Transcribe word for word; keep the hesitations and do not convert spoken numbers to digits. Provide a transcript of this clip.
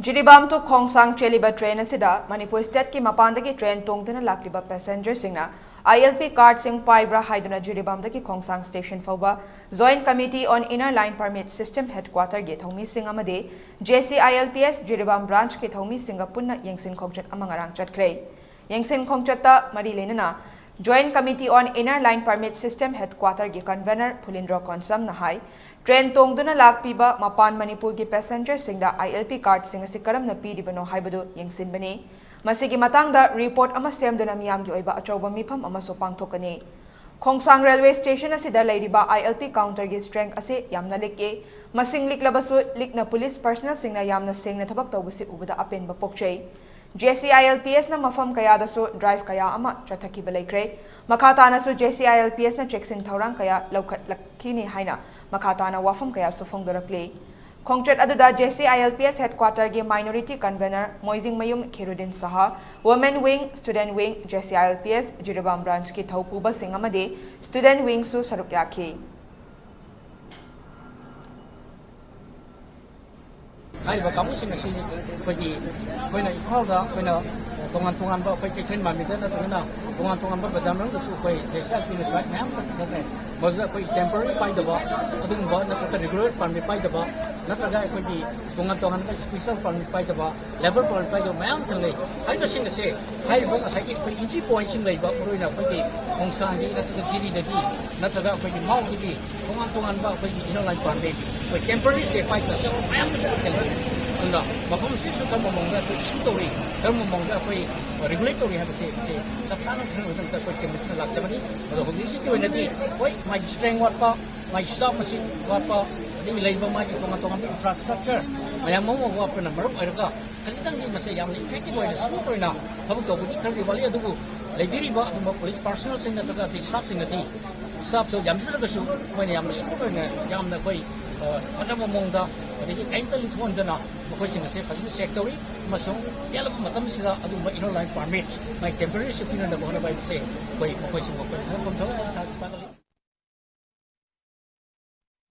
Jiribam to ꯈꯣꯡꯁꯥꯡ ꯆꯦꯜꯂꯤꯕ train ꯑꯁꯤꯗ ꯃꯅꯤꯄꯨꯔ ꯁ꯭ꯇꯦꯠꯀꯤ ꯃꯄꯥꯟꯗꯒꯤ ꯇ꯭ꯔꯦꯟ ꯇꯣꯡꯗꯨꯅ ꯂꯥꯛꯂꯤꯕ ꯄꯦꯁꯦꯟꯖꯔꯁꯤꯡꯅ ILP ꯀꯥꯔꯗꯁꯤꯡ ꯄꯥꯏꯕ꯭ꯔꯥ ꯍꯥꯏꯗꯨꯅ ꯖꯤꯔꯤꯕꯥꯝꯗꯒꯤ ꯈꯣꯡꯁꯥꯡ ꯁ꯭ꯇꯦꯁꯟ ꯐꯥꯎꯕ Joint Committee on Inner Line Permit System Headquarterꯒꯤ ꯊꯧꯃꯤꯁꯤꯡ ꯑꯃꯗꯤ JCILPS ꯖꯤꯔꯤꯕꯥꯝ ꯕ꯭ꯔꯥꯟꯆꯀꯤ ꯊꯧꯃꯤꯁꯤꯡꯒ ꯄꯨꯟꯅ ꯌꯦꯡꯁꯤꯟ ꯈꯣꯡꯆꯠ ꯑꯃ ꯉꯔꯥꯡ ꯆꯠꯈ꯭ꯔꯦ꯫ ꯌꯦꯡꯁꯤꯟ ꯈꯣꯡꯆꯠꯇ ꯃꯔꯤ ꯂꯩꯅꯅ Joint Committee on Inner Line Permit System Headquarterꯒꯤ convener ꯐꯨꯂꯤꯟꯗ꯭ꯔꯣ ꯀꯣꯟꯁꯝꯅ high, train ꯇꯣꯡꯗꯨꯅ ꯂꯥꯛꯄꯤꯕ ꯃꯄꯥꯟ ꯃꯅꯤꯄꯨꯔꯒꯤ ꯄꯦꯁꯦꯟꯖꯔꯁꯤꯡꯗ ILP ꯀꯥꯔꯗꯁꯤꯡ ꯑꯁꯤ ꯀꯔꯝꯅ ꯄꯤꯔꯤꯕꯅꯣ ꯍꯥꯏꯕꯗꯨ ꯌꯦꯡꯁꯤꯟꯕꯅꯤ꯫ ꯃꯁꯤꯒꯤ ꯃꯇꯥꯡꯗ ꯔꯤꯄꯣꯔꯠ ꯑꯃ ꯁꯦꯝꯗꯨꯅ ꯃꯤꯌꯥꯝꯒꯤ ꯑꯣꯏꯕ ꯑꯆꯧꯕ ꯃꯤꯐꯝ ꯑꯃꯁꯨ ꯄꯥꯡꯊꯣꯛꯀꯅꯤ꯫ ꯈꯣꯡꯁꯥꯡ ꯔꯦꯜꯋꯦ ꯁ꯭ꯇꯦꯁꯟ ꯑꯁꯤꯗ ꯂꯩꯔꯤꯕ ILP ꯀꯥꯎꯟꯇꯔꯒꯤ ꯁ꯭ꯇ꯭ꯔꯦꯡ ꯑꯁꯤ ꯌꯥꯝꯅ ꯂꯤꯛꯏ꯫ ꯃꯁꯤꯡ ꯂꯤꯛꯂꯕꯁꯨ ꯂꯤꯛꯅ ꯄꯨꯂꯤꯁ ꯄꯔꯁꯅꯦꯜꯁꯤꯡꯅ ꯌꯥꯝꯅ ꯁꯦꯡꯅ ꯊꯕꯛ ꯇꯧꯕꯁꯤ ꯎꯕꯗ ꯑꯄꯦꯟꯕ ꯄꯣꯛꯆꯩ꯫ JCILPSꯅ ꯃꯐꯝ ꯀꯌꯥꯗꯁꯨ ꯗ꯭ꯔꯥꯏꯚ ꯀꯌꯥ ꯑꯃ ꯆꯠꯊꯈꯤꯕ ꯂꯩꯈ꯭ꯔꯦ꯫ ꯃꯈꯥ ꯇꯥꯅꯁꯨ JCILPSꯅ ꯆꯦꯛꯁꯤꯟ ꯊꯧꯔꯥꯡ ꯀꯌꯥ ꯂꯧꯈꯠꯂꯛꯈꯤꯅꯤ ꯍꯥꯏꯅ ꯃꯈꯥ ꯇꯥꯅ ꯋꯥꯐꯝ ꯀꯌꯥꯁꯨ ꯐꯣꯡꯗꯣꯔꯛꯂꯤ꯫ ꯈꯣꯡꯆꯠ ꯑꯗꯨꯗ JCILPS ꯍꯦꯗꯀ꯭ꯋꯥꯇꯔꯒꯤ minority convener Moijingmayum Kherudin Shaha, women wing, student wing, JCILPS Jiribam ꯕ꯭ꯔꯥꯟꯆꯀꯤ ꯊꯧꯄꯨꯕꯁꯤꯡ ꯑꯃꯗꯤ ꯁ꯭ꯇꯨꯗꯦꯟꯠ ꯋꯤꯡꯁꯨ ꯁꯔꯨꯛ ꯌꯥꯈꯤ꯫ ꯍꯥꯏꯔꯤꯕ ꯀꯥꯡꯕꯨꯁꯤꯡ ꯑꯁꯤ ꯑꯩꯈꯣꯏꯒꯤ, ꯑꯩꯈꯣꯏꯅ ꯏꯝꯐꯥꯜꯗ ꯑꯩꯈꯣꯏꯅ ꯇꯣꯉꯥꯟ ꯇꯣꯉꯥꯟꯕ ꯑꯩꯈꯣꯏ ꯀꯩꯊꯦꯜ ꯃꯥꯟꯕꯤꯗ ꯅꯠꯇ꯭ꯔꯒꯅ ꯇꯣꯉꯥꯟ ꯇꯣꯉꯥꯟꯕ ꯕꯖꯥꯔ ꯃꯅꯨꯡꯗꯁꯨ ꯑꯩꯈꯣꯏ JCILPꯅ ꯗ꯭ꯔꯥꯏꯚ ꯃꯌꯥꯝ ꯆꯠꯈ꯭ꯔꯦ꯫ ꯃꯗꯨꯗ ꯑꯩꯈꯣꯏ ꯇꯦꯝꯄꯔꯔꯤ ꯄꯥꯏꯗꯕ ꯑꯗꯨꯒꯨꯝꯕ ꯅꯠꯇ꯭ꯔꯒ ꯔꯤꯒꯨꯂꯔ ꯄꯥꯔꯃꯤꯠ ꯄꯥꯏꯗꯕ ꯅꯠꯇ꯭ꯔꯒ ꯑꯩꯈꯣꯏꯒꯤ ꯇꯣꯉꯥꯟ ꯇꯣꯉꯥꯟꯕ ꯁ꯭ꯄꯦꯁꯦꯜ ꯄꯥꯔꯃꯤꯠ ꯄꯥꯏꯗꯕ, ꯂꯦꯕꯔ ꯄꯥꯔꯃꯤꯠ ꯄꯥꯏꯗꯕ ꯃꯌꯥꯝ ꯊꯦꯡꯅꯩ꯫ ꯍꯥꯏꯔꯤꯕꯁꯤꯡ ꯑꯁꯦ ꯍꯥꯏꯔꯤꯕ ꯉꯁꯥꯏꯒꯤ ꯑꯩꯈꯣꯏ ꯑꯦꯟꯇ꯭ꯔꯤ ꯄꯣꯏꯟꯠꯁꯤꯡ ꯂꯩꯕ, ꯃꯔꯨꯑꯣꯏꯅ ꯑꯩꯈꯣꯏꯒꯤ ꯈꯣꯡꯁꯥꯡꯒꯤ ꯅꯠꯇ꯭ꯔꯒ ꯖꯤꯔꯤꯗꯒꯤ ꯅꯠꯇ꯭ꯔꯒ ꯑꯩꯈꯣꯏꯒꯤ ꯃꯥꯎꯗꯒꯤ ꯇꯣꯉꯥꯟ ꯇꯣꯉꯥꯟꯕ ꯑꯩꯈꯣꯏꯒꯤ ꯏꯅꯔ ꯂꯥꯏꯟ ꯄꯥꯔꯃꯤꯠ, ꯑꯩꯈꯣꯏ ꯇꯦꯝꯄꯔꯔꯤꯁꯦ ꯄꯥꯏꯗꯕ ꯃꯌꯥꯝ ꯑꯃꯁꯨ ꯊꯦꯡꯅꯔꯦ꯫ ꯑꯗꯨꯅ ꯃꯐꯝꯁꯤꯁꯨ ꯀꯔꯝꯕ ꯃꯑꯣꯡꯗ ꯑꯩꯈꯣꯏ ꯏꯁꯨ ꯇꯧꯔꯤ, ꯀꯔꯝꯕ ꯃꯑꯣꯡꯗ ꯑꯩꯈꯣꯏ ꯔꯤꯒꯨꯂꯦꯠ ꯇꯧꯔꯤ ꯍꯥꯏꯕꯁꯦ ꯃꯁꯤ ꯆꯞ ꯆꯥꯅ ꯈꯪꯅꯕꯒꯤꯗꯃꯛꯇ ꯑꯩꯈꯣꯏ ꯀꯦꯝꯄꯁꯅ ꯂꯥꯛꯆꯕꯅꯤ꯫ ꯑꯗꯣ ꯍꯧꯖꯤꯛ ꯍꯧꯖꯤꯛꯀꯤ ꯑꯣꯏꯅꯗꯤ ꯍꯣꯏ, ꯃꯥꯒꯤ ꯁ꯭ꯇ꯭ꯔꯦꯡ ꯋꯥꯠꯄ, ꯃꯥꯒꯤ ꯁ꯭ꯇꯥꯐ ꯃꯁꯤꯡ ꯋꯥꯠꯄ, ꯑꯗꯒꯤ ꯂꯩꯔꯤꯕ ꯃꯥꯒꯤ ꯇꯣꯉꯥꯟ ꯇꯣꯉꯥꯟꯕ ꯏꯟꯐ꯭ꯔꯥꯁ꯭ꯇ꯭ꯔꯛꯆꯔ ꯃꯌꯥꯝ ꯑꯃ ꯋꯥꯠꯄꯅ ꯃꯔꯝ ꯑꯣꯏꯔꯒ ꯈꯖꯤꯛꯇꯪꯗꯤ ꯃꯁꯦ ꯌꯥꯝꯅ ꯏꯐꯦꯛꯇꯤꯚ ꯑꯣꯏꯅ, ꯁ꯭ꯃꯨꯠ ꯑꯣꯏꯅ ꯊꯕꯛ ꯇꯧꯕꯗꯤ ꯈꯔꯗꯤ ꯋꯥꯠꯂꯤ꯫ ꯑꯗꯨꯕꯨ ꯂꯩꯕꯤꯔꯤꯕ ꯑꯗꯨꯒꯨꯝꯕ ꯄꯨꯂꯤꯁ ꯄꯥꯔꯁꯣꯅꯦꯜꯁꯤꯡ ꯅꯠꯇ꯭ꯔꯒ ꯑꯇꯩ ꯁ꯭ꯇꯥꯐꯁꯤꯡꯅꯗꯤ, ꯁ꯭ꯇꯥꯐꯁꯨ ꯌꯥꯝꯖꯗ꯭ꯔꯒꯁꯨ ꯃꯣꯏꯅ ꯌꯥꯝꯅ ꯁ꯭ꯃꯨꯠ ꯑꯣꯏꯅ, ꯌꯥꯝꯅ ꯑꯩꯈꯣꯏ, ꯑ, ꯐꯖꯕ ꯃꯑꯣꯡꯗ, ꯑꯗꯒꯤ ꯀꯔꯤꯝꯇ ꯂꯤꯊꯣꯛꯍꯟꯗꯅ ꯃꯈꯣꯏꯁꯤꯡ ꯑꯁꯦ ꯐꯖꯅ ꯆꯦꯛ ꯇꯧꯔꯤ꯫ ꯑꯃꯁꯨꯡ ꯇꯦꯜꯂꯕ ꯃꯇꯝꯁꯤꯗ ꯑꯗꯨꯒꯨꯝꯕ ꯏꯅꯔ ꯂꯥꯏꯟ ꯄꯥꯔꯃꯤꯠ, ꯃꯥꯒꯤ ꯇꯦꯝꯄꯔꯔꯤꯁꯨ ꯄꯤꯅꯅꯕ ꯍꯣꯠꯅꯕ ꯍꯥꯏꯕꯁꯦ ꯑꯩꯈꯣꯏ ꯃꯈꯣꯏꯁꯤꯡꯕꯨ ꯑꯩꯈꯣꯏ ꯊꯥꯒꯠꯐꯝ ꯊꯣꯛꯅ ꯊꯥꯒꯠꯂꯤ꯫